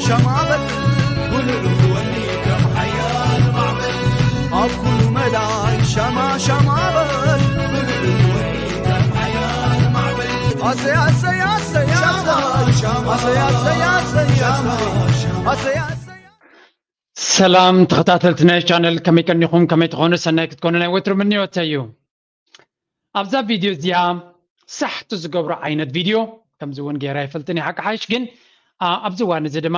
ሸማ በል ጉልል ወኒ ከም ሓያል ማዕበል ኣብ ኩሉ መዳይ ሸማ ሸማ በል ጉልል ወኒ ከም ሓያል ማዕበል ኣሰይ ኣሰይ ኣሰይ ኣሰይ ኣሰይ ኣሰይ ኣሰይ ኣሰይ ኣሰይ ኣሰይ ሰላም ተኸታተልቲ ናይ ቻነል፣ ከመይ ቀኒኹም? ከመይ ትኾኑ? ሰናይ ክትኮኑ ናይ ወትሩ ምንዮተይ እዩ። ኣብዛ ቪድዮ እዚኣ ሳሕቲ ዝገብሮ ዓይነት ቪድዮ ከምዚ እውን ገይረ ኣይፈልጥን እየ፣ ሓቂ ሓይሽ ግን፣ ኣ፣ ኣብዚ እዋን እዚ ድማ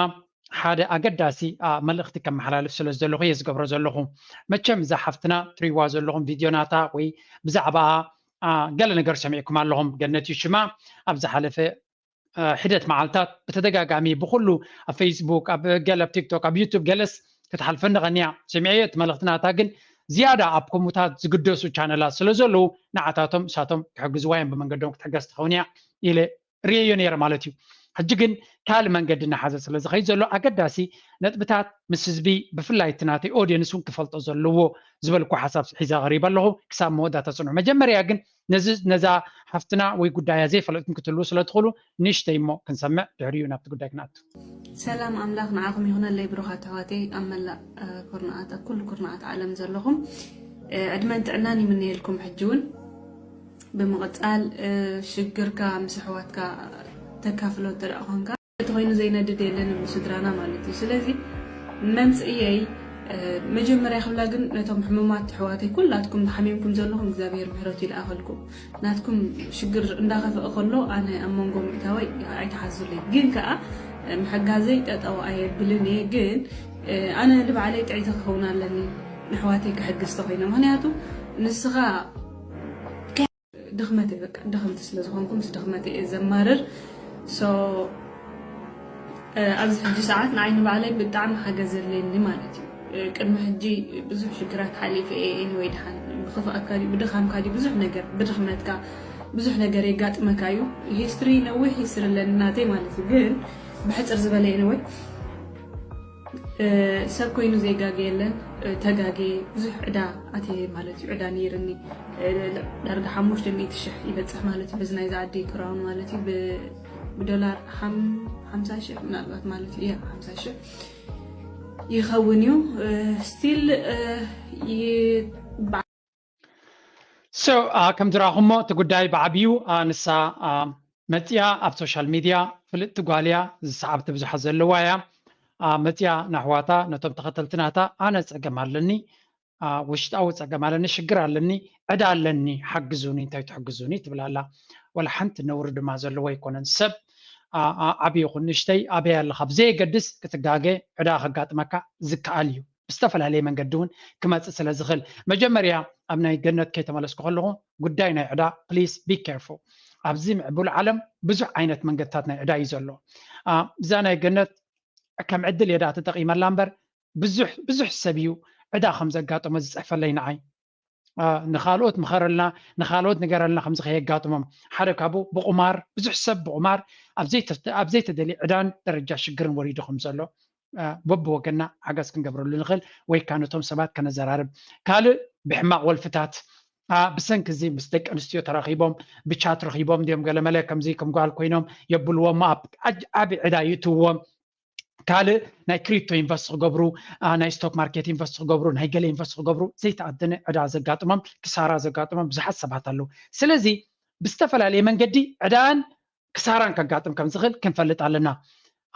ሓደ ኣገዳሲ፣ ኣ፣ መልእኽቲ ከመሓላልፍ ስለ ዝደለኹ እየ ዝገብሮ ዘለኹ። መቸም እዛ ሓፍትና ትሪዋ ዘለኹም ቪድዮ ናታ ወይ ብዛዕባኣ፣ ኣ፣ ገለ ነገር ሰሚዕኩም ኣለኹም። ገነት እዩ ሽማ። ኣብ ዝሓለፈ፣ እ፣ ሒደት መዓልታት ብተደጋጋሚ ብኹሉ ኣብ ፌስቡክ፣ ኣብ ገለ ኣብ ቲክቶክ፣ ኣብ ዩቱብ ገለስ ክትሓልፈኒ ቀንያ። ሰሚዐዮ እቲ መልእኽቲ ናታ፣ ግን ዝያዳ ኣብ ከምኡታት ዝግደሱ ቻነላት ስለ ዘለዉ ንዓታቶም እሳቶም ክሕግዝዋ እዮም፣ ብመንገዶም ክትሕገዝ ትኸውን እያ ኢለ ርእየዮ ነይረ ማለት እዩ። ሕጂ ግን ካልእ መንገዲ እናሓዘ ስለ ዝኸይድ ዘሎ ኣገዳሲ ነጥብታት ምስ ህዝቢ ብፍላይ እቲ ናተይ ኦድየንስ እውን ክፈልጦ ዘለዎ ዝበልኩ ሓሳብ ሒዘ ቀሪበ ኣለኹ። ክሳብ መወዳእታ ጽንሑ። መጀመርያ ግን ነዚ ነዛ ሓፍትና ወይ ጉዳያ ዘይፈለጥኩም ክትህልዉ ስለ ትኽእሉ ንእሽተይ እሞ ክንሰምዕ፣ ድሕሪኡ ናብቲ ጉዳይ ክንኣቱ። ሰላም ኣምላኽ ንዓኹም ይኹነለይ ብሩኻት ኣሕዋተይ ኣብ መላእ እ፣ ኩርናዓት ኣብ ኩሉ ኩርናዓት ዓለም ዘለኹም እ፣ ዕድመን ጥዕናን ይምነየልኩም። ሕጂ እውን ብምቕጻል እ፣ ሽግርካ ምስ ኣሕዋትካ ተካፍሎ እንተ ደኣ ኾንካ እቲ ኮይኑ ዘይነድድ የለን ይብሉ ስድራና ማለት እዩ። ስለዚ መምፅእየይ እ፣ መጀመርያ ክብላ ግን ነቶም ሕሙማት ኣሕዋተይ ኩላትኩም ሓሚምኩም ዘለኹም እግዚኣብሔር ምሕረቱ ይልኣኸልኩም። ናትኩም ሽግር እንዳኸፍአ ከሎ ኣነ ኣብ መንጎ ምእታወይ ኣይትሓዙለይ። ግን ከኣ እ፣ ምሕጋዘይ ጠጠው ኣየብልን እየ። ግን እ፣ ኣነ ንባዕለይ ጥዕይቲ ክኸውን ኣለኒ፣ ንኣሕዋተይ ክሕግዝ ተኾይነ። ምክንያቱ ንስኻ ድኽመተይ በቃ ድኽምቲ ስለ ዝኾንኩ ምስ ድኽመተይ እየ ዘማርር። So እ፣ ኣብዚ ሕጂ ሰዓት ንዓይ ንባዕለይ ብጣዕሚ ሓገዝ ዘድልየኒ ማለት እዩ። እ፣ ቅድሚ ሕጂ ብዙሕ ሽግራት ሓሊፈ እየ። Anyway ድሓን ብኽፍኣትካ ድዩ ብድኻምካ ድዩ ብዙሕ ነገር ብድኽመትካ ብዙሕ ነገር የጋጥመካ እዩ። ሂስትሪ ነዊሕ ሂስትሪ ኣለኒ ናተይ ማለት እዩ። ግን ብሕፅር ዝበለ anyway እ፣ ሰብ ኮይኑ ዘይጋገ የለን። እ፣ ተጋጌ ብዙሕ ዕዳ ኣትየ ማለት እዩ። ዕዳ ነይርኒ እ፣ ዳርጋ ሓሙሽተ ሚእቲ ሽሕ ይበፅሕ ማለት እዩ። በዚ ናይዚ ዓዲ ክራውን ማለት እዩ ብ- ብዶላር ሓም- ሓምሳ ሽሕ ምናልባት ማለት እዩ። ያ ሓምሳ ሽሕ ይኸውን እዩ። እ፣ ስቲል እ፣ ይ- So ኣ፣ ከም ዝረኣኹሞ እቲ ጉዳይ ብዓብዩ፣ ኣ፣ ንሳ፣ ኣ፣ መፅያ ኣብ ሶሻል ሚድያ ፍልጥቲ ጓል እያ፣ ዝሰዓብቲ ብዙሓት ዘለዋ እያ። ኣ፣ መፅያ ንኣሕዋታ ነቶም ተኸተልቲ ናታ ኣነ ፀገም ኣለኒ፣ ኣ፣ ውሽጣዊ ፀገም ኣለኒ፣ ሽግር ኣለኒ፣ ዕዳ ኣለኒ፣ ሓግዙኒ፣ እንታይ ትሕግዙኒ ትብል ኣላ። ወላ ሓንቲ ነውሪ ድማ ዘለዎ ኣይኮነን። ሰብ፣ ኣ፣ ኣ፣ ዓብዪ ይኹን ንእሽተይ ኣበይ ኣለኻ ብዘየገድስ ክትጋገ ዕዳ ከጋጥመካ ዝከኣል እዩ። ብዝተፈላለየ መንገዲ እውን ክመፅእ ስለ ዝኽእል መጀመርያ ኣብ ናይ ገነት ከይተመለስኩ ከለኹ ጉዳይ ናይ ዕዳ please be careful። ኣብዚ ምዕቡል ዓለም ብዙሕ ዓይነት መንገድታት ናይ ዕዳ እዩ ዘሎ። ኣ፣ እዛ ናይ ገነት ከም ዕድል እየ ደኣ ተጠቒመላ እምበር ብዙሕ ብዙሕ ሰብ እዩ ዕዳ ከም ዘጋጠሞ ዝፅሕፈለይ ንዓይ። ኣ፣ ንኻልኦት ምኸረልና ንኻልኦት ንገረልና ከምዚ ከየጋጥሞም ሓደ ካብኡ ብቁማር ብዙሕ ሰብ ብቁማር ኣብ ዘይተ- ኣብ ዘይተደልየ ዕዳን ደረጃ ሽግርን ወሪዱ ከም ዘሎ ኣ፣ በብወገንና ሓገዝ ክንገብረሉ ንኽእል ወይ ከዓ ነቶም ሰባት ከነዘራርብ ካልእ ብሕማቕ ወልፍታት ኣ፣ ብሰንኪ እዚ ምስ ደቂ ኣንስትዮ ተራኺቦም ብቻት ረኺቦም እንዲዮም ገለመለ ከምዚ ከም ጓል ኮይኖም የብልዎም ኣብ ዓጅ- ዓቢ ዕዳ ይእትዎም ካልእ ናይ ክሪፕቶ ኢንቨስት ክገብሩ ኣ፣ ናይ ስቶክ ማርኬት ኢንቨስት ክገብሩ ናይ ገለ ኢንቨስት ክገብሩ ዘይተኣደነ ዕዳ ዘጋጥሞም ክሳራ ዘጋጥሞም ብዙሓት ሰባት ኣለዉ ስለዚ ብዝተፈላለየ መንገዲ ዕዳን ክሳራን ከጋጥም ከም ዝኽእል ክንፈልጥ ኣለና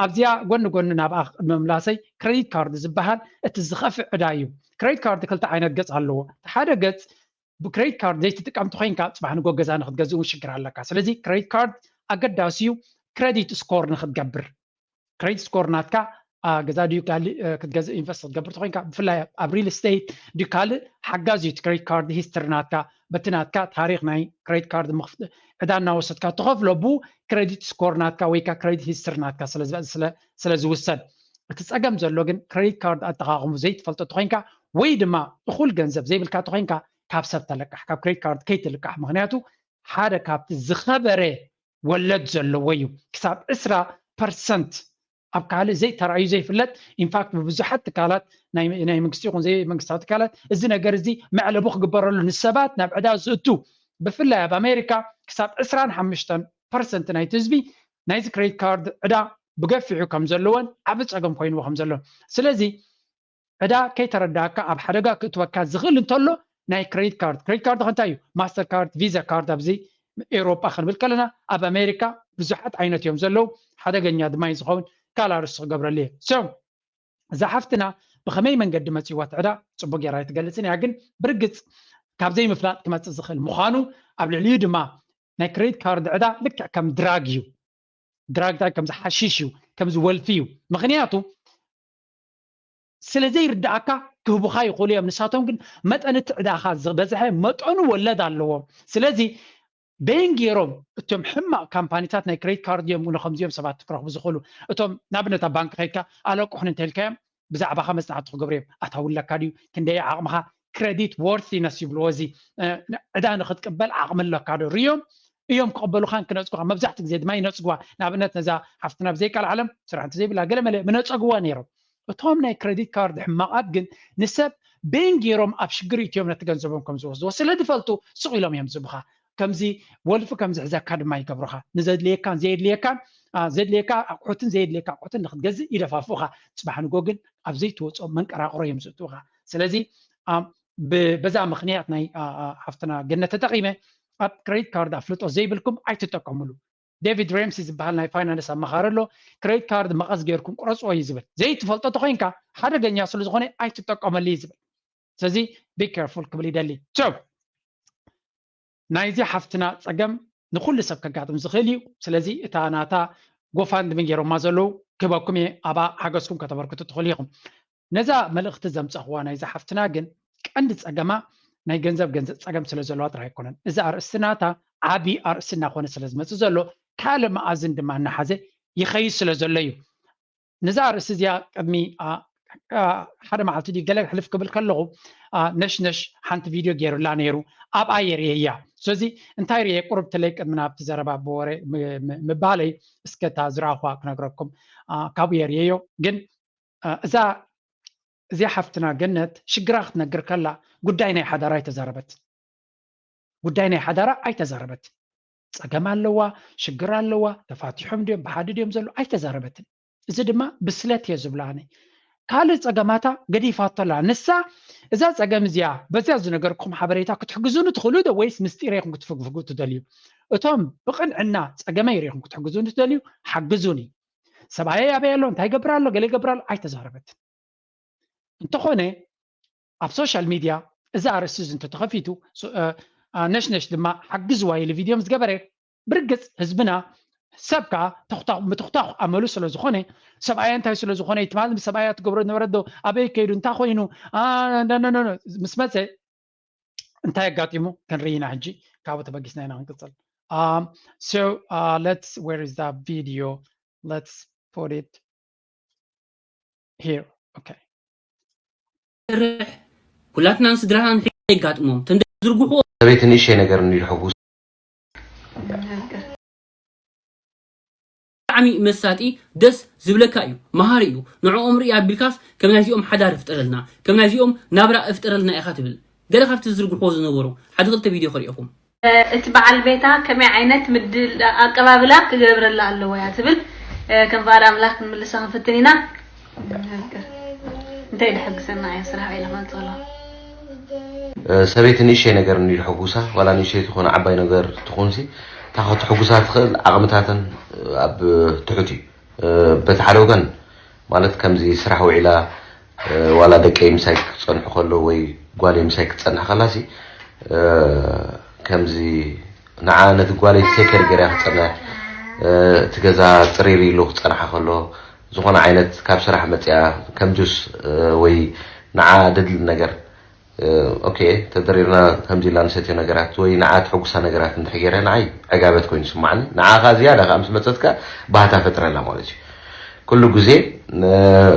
ኣብዚኣ ጎኒ ጎኒ ናብኣ ምምላሰይ ክሬዲት ካርድ ዝበሃል እቲ ዝኸፍእ ዕዳ እዩ ክሬዲት ካርድ ክልተ ዓይነት ገፅ ኣለዎ ሓደ ገፅ ብክሬዲት ካርድ ዘይትጥቀም ተኮይንካ ፅባሕ ንጎ ገዛ ንክትገዝእ እውን ሽግር ኣለካ ስለዚ ክሬዲት ካርድ ኣገዳሲ እዩ ክሬዲት ስኮር ንክትገብር ክሬዲት ስኮር ናትካ ኣ፣ ገዛ ድዩ ካልእ እ፣ ክትገዝእ ኢንቨስት ክትገብር ተኮይንካ ብፍላይ ኣብ ሪል ስቴት ድዩ ካልእ ሓጋዚ እዩ እቲ ክሬዲት ካርድ ሂስትሪ ናትካ በቲ ናትካ ታሪክ ናይ ክሬዲት ካርድ ምኽፍ- ዕዳ እናወሰድካ ትኸፍሎ ብኡ ክሬዲት ስኮር ናትካ ወይ ከዓ ክሬዲት ሂስትሪ ናትካ ስለ ዝበ- ስለ- ስለ ዝውሰን እቲ ፀገም ዘሎ ግን ክሬዲት ካርድ ኣጠቃቅሙ ዘይትፈልጦ ተኮይንካ ወይ ድማ እኩል ገንዘብ ዘይብልካ ተኮይንካ ካብ ሰብ ተለቃሕ ካብ ክሬዲት ካርድ ከይትልቃሕ ምክንያቱ ሓደ ካብቲ ዝኸበረ ወለድ ዘለዎ እዩ ክሳብ ዕስራ ፐርሰንት ኣብ ካልእ ዘይተራእዩ ዘይፍለጥ ኢንፋክት ብብዙሓት ትካላት ናይ ናይ መንግስቲ ይኹን ዘይመንግስታዊ ትካላት እዚ ነገር እዚ መዕለቡ ክግበረሉ ንሰባት ናብ ዕዳ ዝእቱ ብፍላይ ኣብ ኣሜሪካ ክሳብ ዕስራን ሓሙሽተን ፐርሰንት ናይቲ ህዝቢ ናይዚ ክሬዲት ካርድ ዕዳ ብገፊሑ ከም ዘለዎን ዓቢ ጸገም ኮይንዎ ከም ዘሎ። ስለዚ ዕዳ ከይተረዳእካ ኣብ ሓደጋ ክእትወካ ዝኽእል እንተሎ ናይ ክሬዲት ካርድ፣ ክሬዲት ካርድ ከ እንታይ እዩ? ማስተር ካርድ፣ ቪዛ ካርድ ኣብዚ ኤውሮጳ ክንብል ከለና ኣብ ኣሜሪካ ብዙሓት ዓይነት እዮም ዘለዉ። ሓደገኛ ድማ እዩ ዝኸውን። ካልእ ኣርእስቲ ክገብረሉ እየ። So እዛ ሓፍትና ብኸመይ መንገዲ መጺዋ እቲ ዕዳ ጽቡቅ ጌራ ኣይትገልጽን እያ፣ ግን ብርግጽ ካብ ዘይምፍላጥ ክመጽእ ዝኽእል ምዃኑ ኣብ ልዕሊኡ ድማ ናይ ክሬዲት ካርድ ዕዳ ልክዕ ከም ድራግ እዩ። ድራግ እንታይ ከምዚ ሓሺሽ እዩ፣ ከምዚ ወልፊ እዩ። ምኽንያቱ ስለ ዘይርዳእካ ክህቡኻ ይኽእሉ እዮም። ንሳቶም ግን መጠን እቲ ዕዳኻ ዝበዝሐ መጠኑ ወለድ ኣለዎም። ስለዚ በይን ገይሮም እቶም ሕማቕ ካምፓኒታት ናይ ክሬዲት ካርድ እዮም ንከምዚኦም ሰባት ክረኽቡ ዝኽእሉ። እቶም ንኣብነት ኣብ ባንክ ከይድካ ኣለቅሑን እንተልካዮም ብዛዕባኻ መጽናዕቲ ክገብሩ እዮም። ኣታዊ ኣለካ ድዩ? ክንደይ ዓቕምኻ? ክሬዲት ወርቲነስ ይብልዎ። እዚ ዕዳ ንክትቅበል ዓቕሚ ኣለካ ዶ? ርዮም እዮም ክቕበሉኻን ክነጽጉኻ። መብዛሕትኡ ግዜ ድማ ይነጽጉዋ። ንኣብነት ነዛ ሓፍትና ብዘይቃል ዓለም ስራሕ እንተዘይብላ ገለመለ ምነጸግዋ ነይሮም። እቶም ናይ ክሬዲት ካርድ ሕማቓት ግን ንሰብ በይን ገይሮም ኣብ ሽግር እትዮም ነቲ ገንዘቦም ከም ዝወስድዎ ስለ ዝፈልጡ ስቕ ኢሎም እዮም ዝብኻ። ከምዚ ወልፊ ከም ዝሕዘካ ድማ ይገብሩኻ። ንዘድልየካን ዘየድልየካን ዘድልየካ ኣቑሑትን ዘየድልየካ ኣቑሑትን ንክትገዝእ ይደፋፍኡኻ። ጽባሕ ንጎ ግን ኣብ ዘይትወጾ መንቀራቕሮ እዮም ዝእትውኻ። ስለዚ በዛ ምኽንያት ናይ ሓፍትና ገነት ተጠቒመ ኣብ ክሬዲት ካርድ ኣፍልጦ ዘይብልኩም ኣይትጠቀሙሉ። ዴቪድ ሬምሲ ዝበሃል ናይ ፋይናንስ ኣማኻሪ ኣሎ። ክሬዲት ካርድ መቐስ ጌርኩም ቁረፅዎ እዩ ዝብል። ዘይትፈልጦ ተኮይንካ ሓደገኛ ስለ ዝኾነ ኣይትጠቀመሉ እዩ ዝብል። ስለዚ be careful ክብል ይደሊ። So ናይዚ ሓፍትና ፀገም ንኩሉ ሰብ ከጋጥም ዝኽእል እዩ። ስለዚ እታ ናታ ጎፋንድሚ ገይሮማ ዘለዉ ክህበኩም እየ፣ ኣብኣ ሓገዝኩም ከተበርክቱ ትኽእሉ ኢኹም። ነዛ መልእኽቲ ዘምፀኽዋ ናይዛ ሓፍትና ግን ቀንዲ ፀገማ ናይ ገንዘብ ገንዘብ ፀገም ስለ ዘለዋ ጥራይ ኣይኮነን። እዚ ኣርእስቲ ናታ ዓቢ ኣርእስቲ እናኾነ ስለ ዝመፅእ ዘሎ ካልእ መኣዝን ድማ እናሓዘ ይኸይድ ስለ ዘሎ እዩ። ነዛ ኣርእስቲ እዚኣ ቅድሚ ሓደ መዓልቲ ድዩ ገለ ሕልፍ ክብል ከለኹ ነሽነሽ ሓንቲ ቪድዮ ገይሩላ ነይሩ፣ ኣብኣ የርእየያ። ስለዚ እንታይ ርእየ ቁሩብ ትለይ ቅድሚ ናብቲ ዘረባ ብወረ ምባለይ እስከ እታ ዝረኣኹዋ ክነግረኩም ካብኡ የርእየዮ። ግን እዛ እዚኣ ሓፍትና ገነት ሽግራ ክትነግር ከላ ጉዳይ ናይ ሓዳራ ኣይተዛረበትን። ጉዳይ ናይ ሓዳራ ኣይተዛረበትን። ፀገም ኣለዋ፣ ሽግር ኣለዋ፣ ተፋቲሖም ድዮም ብሓደ ድዮም ዘለዉ ኣይተዛረበትን። እዚ ድማ ብስለት እየ ዝብሎ ኣነ። ካልእ ፀገማታ ገዲፋቶ ኣላ። ንሳ እዛ ፀገም እዚኣ በዚኣ ዝነገርኩም ሓበሬታ ክትሕግዙኒ ትኽእሉ ዶ ወይስ ምስጢር ኢኹም ክትፍግፍጉ ትደልዩ? እቶም ብቕንዕና ፀገመይ ርኢኹም ክትሕግዙኒ ትደልዩ ሓግዙኒ። ሰብኣየይ ኣበይ ኣሎ፣ እንታይ ይገብር ኣሎ፣ ገለ ይገብር ኣሎ ኣይተዛረበትን። እንተኾነ ኣብ ሶሻል ሚድያ እዚ ኣርእስቲ እዚ እንተተኸፊቱ ነሽነሽ ድማ ሓግዝዋ ኢሉ ቪድዮ ምስ ገበረ ብርግፅ ህዝብና ሰብ ከዓ ምትኽታኽ ኣመሉ ስለ ዝኾነ ሰብኣያ እንታይ ስለ ዝኾነ ትማል ምስ ሰብኣያ ትገብሮ ነበረ ዶ ኣበይ ከይዱ እንታይ ኮይኑ ምስ መፀ እንታይ ኣጋጢሙ ክንርኢ ኢና ሕጂ ካብኡ ተበጊስና ኢና ክንቅፅል። So let's where is that video? Let's put it here. Okay. ኩላትናን ስድራናን ሕጂ የጋጥሞም ተንደ ዝርግሕዎ ሰበይቲ ንእሽተይ ነገር እንዲሉ ሕጉስ ብጣዕሚ መሳጢ ደስ ዝብለካ እዩ፣ መሃሪ እዩ። ንዕኦም ርኢ ኣቢልካስ ከም ናይዚኦም ሓዳር እፍጠረልና፣ ከም ናይዚኦም ናብራ እፍጠረልና ኢኻ ትብል። ገለ ካብቲ ዝዝርግሕዎ ዝነበሩ ሓደ ክልተ ቪድዮ ከርእየኹም። እቲ በዓል ቤታ ከመይ ዓይነት ምድል ኣቀባብላ ክገብረላ ኣለዎ እያ ትብል። ከም ፍቓድ ኣምላኽ ክንምልሳ ክንፍትን ኢና። እንታይ ደሐግሰና እያ ስራሕ ኢለ ክመልሶ ኣለኹ። ሰበይቲ ንእሽተይ ነገር እንዲሉ ሕጉሳ ዋላ ንእሽተይ ትኾነ ዓባይ ነገር ትኹንሲ እታ ከተሕጉሳ ትኽእል ዓቕምታተን ኣብ ትሑት እዩ። በቲ ሓደ ወገን ማለት ከምዚ ስራሕ ውዒላ ዋላ ደቀይ ምሳይ ክፀንሑ ከለዉ ወይ ጓለይ ምሳይ ክትፀንሕ ከላሲ ከምዚ ንዓ ነቲ ጓለይ ቴከር ገይራ ክትፀንሕ እቲ ገዛ ፅሪር ኢሉ ክፀንሓ ከሎ ዝኾነ ዓይነት ካብ ስራሕ መፅያ ከም ጁስ ወይ ንዓ ደድሊ ነገር ኦኬ ተደሪርና ከምዚ ኢልና ንሰትዮ ነገራት ወይ ንዓ ትሕጉሳ ነገራት እንድሕር ገይረ ንዓይ ዕጋበት ኮይኑ ይስማዓኒ። ንዓኻ ዝያዳ ከዓ ምስ መፀትካ ባህታ ፈጥረላ ማለት እዩ። ኩሉ ግዜ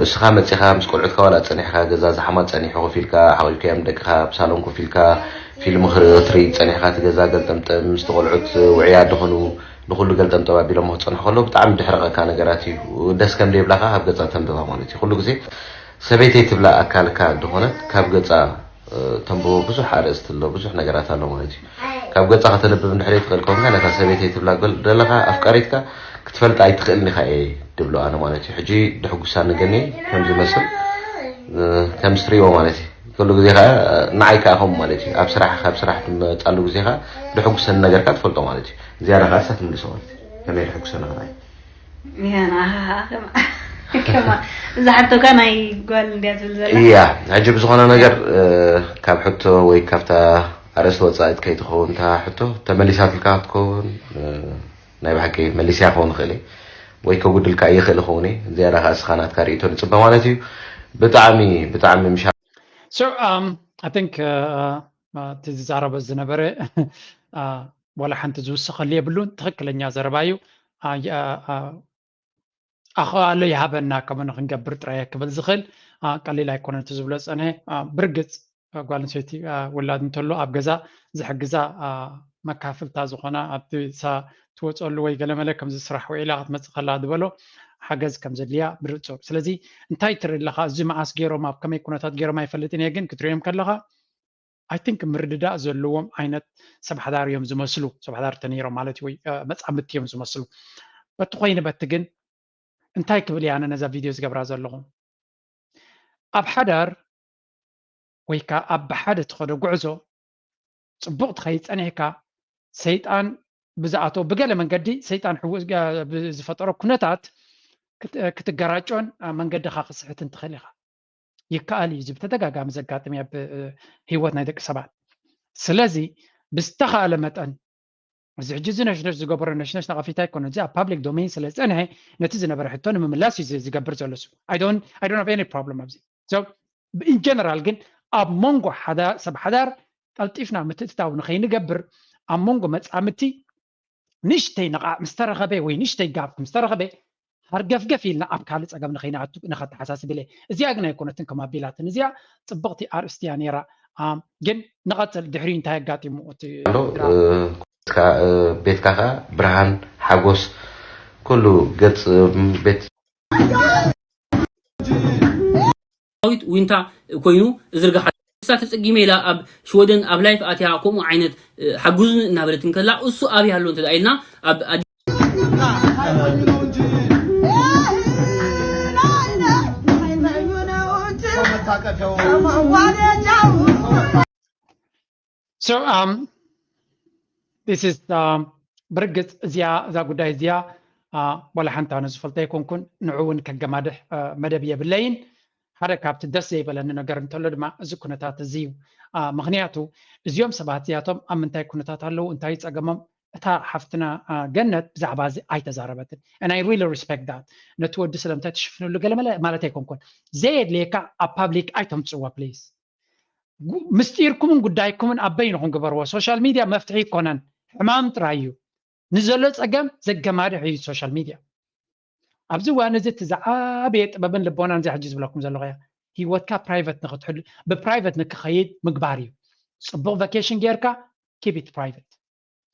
እስኻ መፂኻ ምስ ቆልዑትካ ዋላ ፀኒሕካ ገዛ ዝሓማ ፀኒሑ ኮፍ ኢልካ ሓቒፍካዮም ደቅኻ ኣብ ሳሎን ኮፍ ኢልካ ፊልም ክትርኢ ፀኒሕካ እቲ ገዛ ገልጠምጠም ምስቲ ቆልዑት ውዕያት ዝኾኑ ንኹሉ ገልጠምጠም ኣቢሎሞ ክፀንሑ ከለዉ ብጣዕሚ ድሕርቐካ ነገራት እዩ። ደስ ከም ደይብላኻ ካብ ገፃ ተንብባ ማለት እዩ። ኩሉ ግዜ ሰበይተይ ትብላ ኣካልካ ዝኾነት ካብ ገፃ ተንብቦ ብዙሕ ኣርእስቲ ኣሎ፣ ብዙሕ ነገራት ኣሎ ማለት እዩ። ካብ ገፃ ከተንብብ እንድሕር ዘይትኽእል ኮንካ ነታ ሰበይተይ ትብላ ዘለኻ ኣፍቃሪትካ ክትፈልጣ ኣይትኽእልን ኢኻ እየ ዝብሎ ኣነ ማለት እዩ። ሕጂ ድሕጉሳ ንገኒ ከም ዝመስል ከም ስትሪዎ ማለት እዩ። ኩሉ ግዜ ከዓ ንዓይ ከዓ ከምኡ ማለት እዩ። ኣብ ስራሕ ካብ ስራሕ ትመፃሉ ግዜ ከዓ ድሕጉሰኒ ነገርካ ትፈልጦ ማለት እዩ። ዝያዳ ከዓ ንሳ ትምልሶ ማለት እዩ። ከመይ ድሕጉሰኒ ከማይ እዛ ሕቶካ ናይ ጓል እንድያ ትብል ዘላ። እያ ሕጂ ብዝኾነ ነገር ካብ ሕቶ ወይ ካብታ ኣርእስቲ ወፃኢት ከይትኸውን እታ ሕቶ ተመሊሳትልካ ክትከውን ናይ ብሓቂ መሊስያ ክኸውን ይኽእል እየ ወይ ከጉድልካ ይኽእል ይኸውን እየ። ዝያዳ ከዓ እስኻ ናትካ ርእቶ ንፅበ ማለት እዩ። ብጣዕሚ ብጣዕሚ ምሻ So um, I think uh, uh, እቲ ዝዛረበ ዝነበረ uh, ዋላ ሓንቲ ዝውስኸሉ የብሉን። ትኽክለኛ ዘረባ እዩ። ኣኸኣሎ ይሃበና ከምኡ ንክንገብር ጥራይ ክብል ዝኽእል ቀሊል ኣይኮነን እቲ ዝብሎ ዝፀንሐ። ብርግፅ ጓል ኣንስተይቲ ውላድ እንተሎ ኣብ ገዛ ዝሕግዛ መካፍልታ ዝኾና ኣብቲ ሳ ትወፀሉ ወይ ገለመለ ከምዚ ስራሕ ውዒላ ክትመፅእ ከላ ዝበሎ ሓገዝ ከም ዘድልያ ብርፁር። ስለዚ እንታይ ትርኢ ኣለኻ? እዚ መዓስ ገይሮም ኣብ ከመይ ኩነታት ገይሮም ኣይፈልጥን እየ፣ ግን ክትሪኦም ከለኻ I think ምርድዳእ ዘለዎም ዓይነት ሰብ ሓዳር እዮም ዝመስሉ፣ ሰብ ሓዳር ተነይሮም ማለት ወይ መፃምድቲ እዮም ዝመስሉ። በቲ ኮይኑ በቲ ግን እንታይ ክብል እየ ኣነ ነዛ ቪድዮ ዝገብራ ዘለኹ? ኣብ ሓዳር ወይ ከዓ ኣብ ብሓደ ትኸዶ ጉዕዞ ፅቡቕ ትኸይድ ፀኒሕካ ሰይጣን ብዝኣቶ ብገለ መንገዲ ሰይጣን ዝፈጠሮ ኩነታት ክትገራጮን መንገድኻ ክስሕትን ትኽእል ኢኻ። ይከኣል እዩ። እዚ ብተደጋጋሚ ዘጋጥም ኣብ ህይወት ናይ ደቂ ሰባት። ስለዚ ብዝተኻእለ መጠን እዚ ሕጂ እዚ ነሽነሽ ዝገበሮ ነሽነሽ ነቐፊታ ኣይኮነ። እዚ ኣብ ፓብሊክ ዶሜን ስለ ዝፀንሐ ነቲ ዝነበረ ሕቶ ንምምላስ እዩ ዝገብር ዘሎ። I don't have any problem ኣብዚ። So in general ግን ኣብ መንጎ ሰብ ሓዳር ቀልጢፍና ምትእትታው ንኸይንገብር ኣብ መንጎ መፃምድቲ ንእሽተይ ነቓዕ ምስ ተረኸበ ወይ ንእሽተይ ጋፕ ምስ ተረኸበ ሃርገፍገፍ ኢልና ኣብ ካልእ ፀገም ንኸይንኣቱ ንኸተሓሳስብ ኢለ። እዚኣ ግን ኣይኮነትን ከም ኣቢላትን። እዚኣ ፅብቕቲ ኣርእስቲ እያ ነይራ። ኣም፣ ግን ንቐፅል ድሕሪ እንታይ ኣጋጢሙ እቲ ኣሎ ድራማ? እ፣ ቤትካ እ፣ ቤትካ ኸዓ ብርሃን ሓጎስ ኩሉ ገፅ ም፣ ቤት ዊንታ ኮይኑ እዝርግሓ ንሳ ተጸጊመ ኢላ ኣብ ሽወደን ኣብ ላይፍ ኣትያ ከምኡ ዓይነት ሓግዙኒ እናበለት እንከላ እሱ ኣበይ ኣሎ እንተ ኢልና ኣብ ኣዲ So um, this is um, ብርግጽ እዚኣ እዛ ጉዳይ እዚኣ ዋላ ሓንቲ ኣነ ዝፈልጦ ኣይኮንኩን። ንዑ እውን ከገማድሕ መደብ የብለይን። ሓደ ካብቲ ደስ ዘይበለኒ ነገር እንተሎ ድማ እዚ ኩነታት እዚ እዩ። ምክንያቱ እዚኦም ሰባት እዚኣቶም ኣብ ምንታይ ኩነታት ኣለዉ፣ እንታይ ጸገሞም፣ እታ ሓፍትና ገነት ብዛዕባ እዚ ኣይተዛረበትን። And I really respect that። ነቲ ወዲ ስለምንታይ ትሽፍንሉ ገለ መለ ማለት ኣይኮንኩን። ዘየድልየካ ኣብ ፓብሊክ ኣይተምጽዋ ፕሊዝ። ምስጢርኩምን ጉዳይኩምን ኣብ በይንኹም ግበርዎ። ሶሻል ሚድያ መፍትሒ ይኮነን፣ ሕማም ጥራይ እዩ። ንዘሎ ጸገም ዘገማድሕ እዩ ሶሻል ሚድያ። ኣብዚ እዋን እዚ እቲ ዝዓበየ ጥበብን ልቦናን እዚ ሕጂ ዝብለኩም ዘለኹ እያ። ህይወትካ ፕራይቨት ንክትሕሉ ብፕራይቨት ንክኸይድ ምግባር እዩ። ጽቡቕ ቫኬሽን ጌርካ keep it private።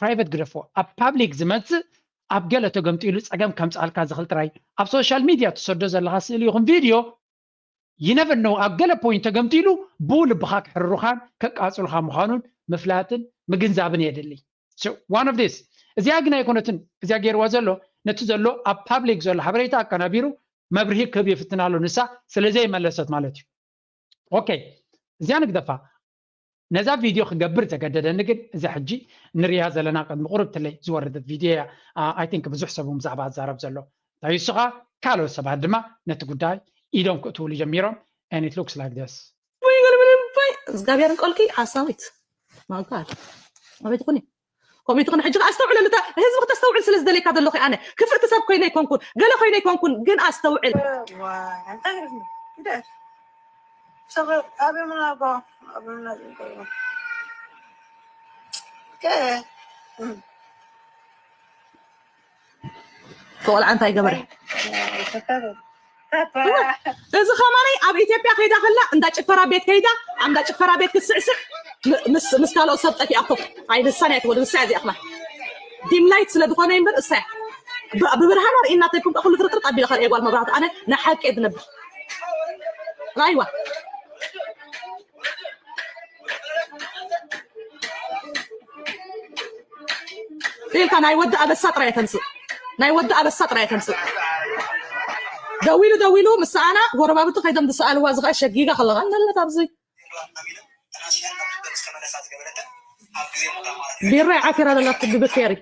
ፕራይቨት ግደፎ። ኣብ ፓብሊክ ዝመጽእ ኣብ ገለ ተገምጢሉ ጸገም ከምጽኣልካ ዝኽእል ጥራይ ኣብ ሶሻል ሚድያ ትሰዶ ዘለኻ ስእሊ ይኹን ቪድዮ you never know ኣብ ገለ ፖይንት ተገምጢሉ ብኡ ልብኻ ክሕርሩኻን ከቃጽሉኻ ምዃኑን ምፍላጥን ምግንዛብን የድሊ። So one of this እዚኣ ግን ኣይኮነትን እዚኣ ገይርዋ ዘሎ ነቲ ዘሎ ኣብ ፓብሊክ ዘሎ ሓበሬታ ኣቀናቢሩ መብርሂ ክህብ ይፍትን ኣሎ ንሳ ስለ ዘይመለሰት ማለት እዩ። ኦኬ እዚኣ ንግደፋ። ነዛ ቪድዮ ክገብር ዘገደደኒ ግን እዛ ሕጂ ንሪያ ዘለና ቅድሚ ቁርብ ትለይ ዝወረደት ቪድዮ እያ። I think ብዙሕ ሰብ እውን ብዛዕባ ዝዛረብ ዘሎ እንታይ እሱኻ ካልኦት ሰባት ድማ ነቲ ጉዳይ ኢዶም ክእትውሉ ጀሚሮም and it looks like this። ወይ ገልበለበይ እግዚኣብሔር እንቆልኪ ሓሳዊት ማጋል ኣቤት ኩኒ ኮሚቲ ኩኒ ሕጂ ኣስተውዕለሉ ህዝቢ ክተስተውዕል ስለ ዝደለካ ዘለኹ ኣነ ክፍእቲ ሰብ ኮይነ ኣይኮንኩን ገለ ኮይነ ኣይኮንኩን ግን ኣስተውዕል ቆልዓ እንታይ ገበረ? እዚ ከማነይ ኣብ ኢትዮጵያ ከይዳ ከላ እንዳ ጭፈራ ቤት ከይዳ ኣብ እንዳ ጭፈራ ቤት ክትስዕስዕ ምስ ምስ ካልኦት ሰብ ጠፊኣቶ ኣይንሳን እያ ትወድ ንሳ እያ እዚኣ ከማን ዲም ላይት ስለ ዝኾነ እምበር እሳ እያ ብብርሃና ርኢና ተይኩም ኩሉ ፍርጥርጥ ኣቢለ ከርእየ ጓል መብራህቲ ኣነ ንሓቂ እየ ዝነብር ራይዋ ኢልካ ናይ ወዲ ኣበሳ ጥራይ ተምስእ ናይ ወዲ ኣበሳ ጥራይ ተምስእ ደዊሉ ደዊሉ ምስ ሰኣና ጎረባብቱ ከይዶም ዝሰኣልዋ ዝኸ ሸጊጋ ከለኻ እንደለት ኣብዚ ቢራ ዓፊራ ዘላ ብብፌሪ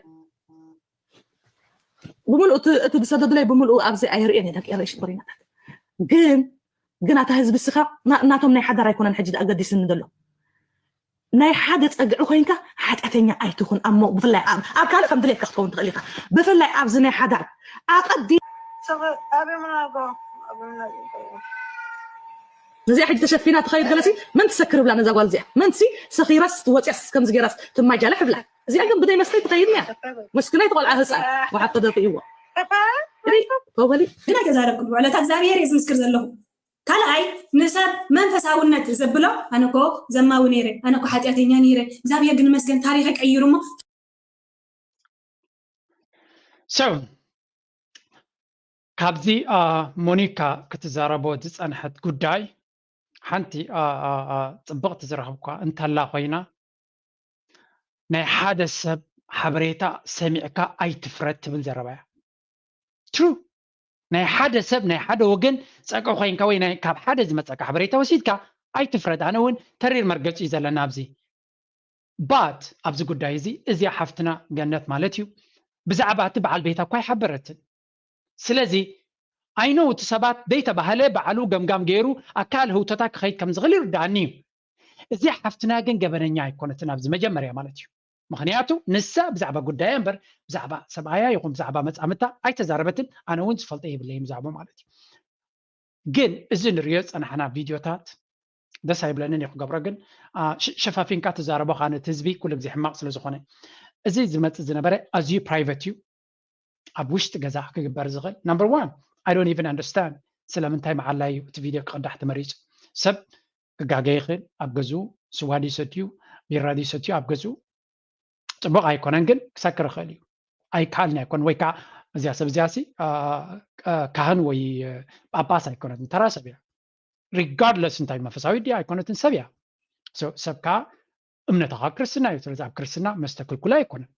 ብምልኡ እቲ ዝሰደዱለይ ብምልኡ ኣብዚ ኣይርእን እየ ደቂ ኤረይ ሽኮሪናታት ግን ግን ኣታ ህዝቢ ስኻ ናቶም ናይ ሓዳር ኣይኮነን ሕጂ ኣገዲስኒ ዘሎ ናይ ሓደ ፀግዒ ኮይንካ ሓጢኣተኛ ኣይትኹን ኣብ ሞ ብፍላይ ኣብ ኣብ ካልእ ከም ድሌትካ ክትከውን ትኽእል ኢኻ ብፍላይ ኣብዚ ናይ ሓዳር ኣቐዲ እዚኣ ሕጂ ተሸፊና ትኸይድ ገለሲ መን ትሰክር ብላ ነዛ ጓል እዚኣ መንሲ ሰኺራስ ትወፅያስ ከምዚ ገይራስ ትማጃለሕ ብላ እዚኣ ግን ብደይ መስተይ ትኸይድ እያ መስክናይ ትቆልዓ ህፃን ወሓብ ተደፊእዎ ተበሊ ግን ኣይተዛረብኩም ውዕለታ እግዚኣብሔር እየ ዝምስክር ዘለኹ ካልኣይ ንሰብ መንፈሳውነት ዘብሎ ኣነኮ ዘማዊ ነይረ ኣነኮ ሓጢኣተኛ ነይረ እግዚኣብሔር ግን መስገን ታሪኸ ቀይሩ ሞ so ካብዚ ሞኒካ ክትዛረቦ ዝፀንሐት ጉዳይ ሓንቲ ፅብቕቲ ዝረኸብኳ እንተላ ኮይና ናይ ሓደ ሰብ ሓበሬታ ሰሚዕካ ኣይትፍረድ ትብል ዘረባ እያ ትሩ ናይ ሓደ ሰብ ናይ ሓደ ወገን ፀቅዒ ኮይንካ ወይ ካብ ሓደ ዝመፀካ ሓበሬታ ወሲድካ ኣይትፍረድ ኣነ እውን ተሪር መርገፂ እዩ ዘለና ኣብዚ but ኣብዚ ጉዳይ እዚ እዚኣ ሓፍትና ገነት ማለት እዩ ብዛዕባ እቲ በዓል ቤታ እኳ ኣይሓበረትን ስለዚ ኣይነው እቲ ሰባት ደይተባህለ ባዕሉ ገምጋም ገይሩ ኣካል ህውተታ ክኸይድ ከም ዝኽእል ይርዳኣኒ እዩ እዚ ሓፍትና ግን ገበነኛ ኣይኮነትን ኣብዚ መጀመርያ ማለት እዩ ምኽንያቱ ንሳ ብዛዕባ ጉዳያ እምበር ብዛዕባ ሰብኣያ ይኹን ብዛዕባ መፃምታ ኣይተዛረበትን ኣነ እውን ዝፈልጦ የብለይን ብዛዕባ ማለት እዩ ግን እዚ ንሪኦ ዝፀናሕና ቪድዮታት ደስ ኣይብለንን እዩ ክገብሮ ግን ሸፋፊንካ ትዛረቦ ካነ እቲ ህዝቢ ኩሉ ግዜ ሕማቕ ስለ ዝኾነ እዚ ዝመፅእ ዝነበረ ኣዝዩ private እዩ ኣብ ውሽጢ ገዛ ክግበር ዝኽእል number one I don't even understand ስለምንታይ መዓላ እዩ እቲ ቪድዮ ክቕዳሕ ተመሪፁ ሰብ ክጋገ ይኽእል ኣብ ገዝኡ ስዋ ድዩ ሰትዩ ቢራ ድዩ ሰትዩ ኣብ ገዝኡ ፅቡቕ ኣይኮነን ግን ክሰክር ይኽእል እዩ ኣይከኣልን ኣይኮን ወይ ከዓ እዚኣ ሰብ እዚኣ ሲ ካህን ወይ ጳጳስ ኣይኮነትን ተራ ሰብ እያ regardless እንታይ መንፈሳዊ ድያ ኣይኮነትን ሰብ እያ ሰብ ከዓ እምነትኻ ክርስትና እዩ ስለዚ ኣብ ክርስትና መስተ ክልኩል ኣይኮነን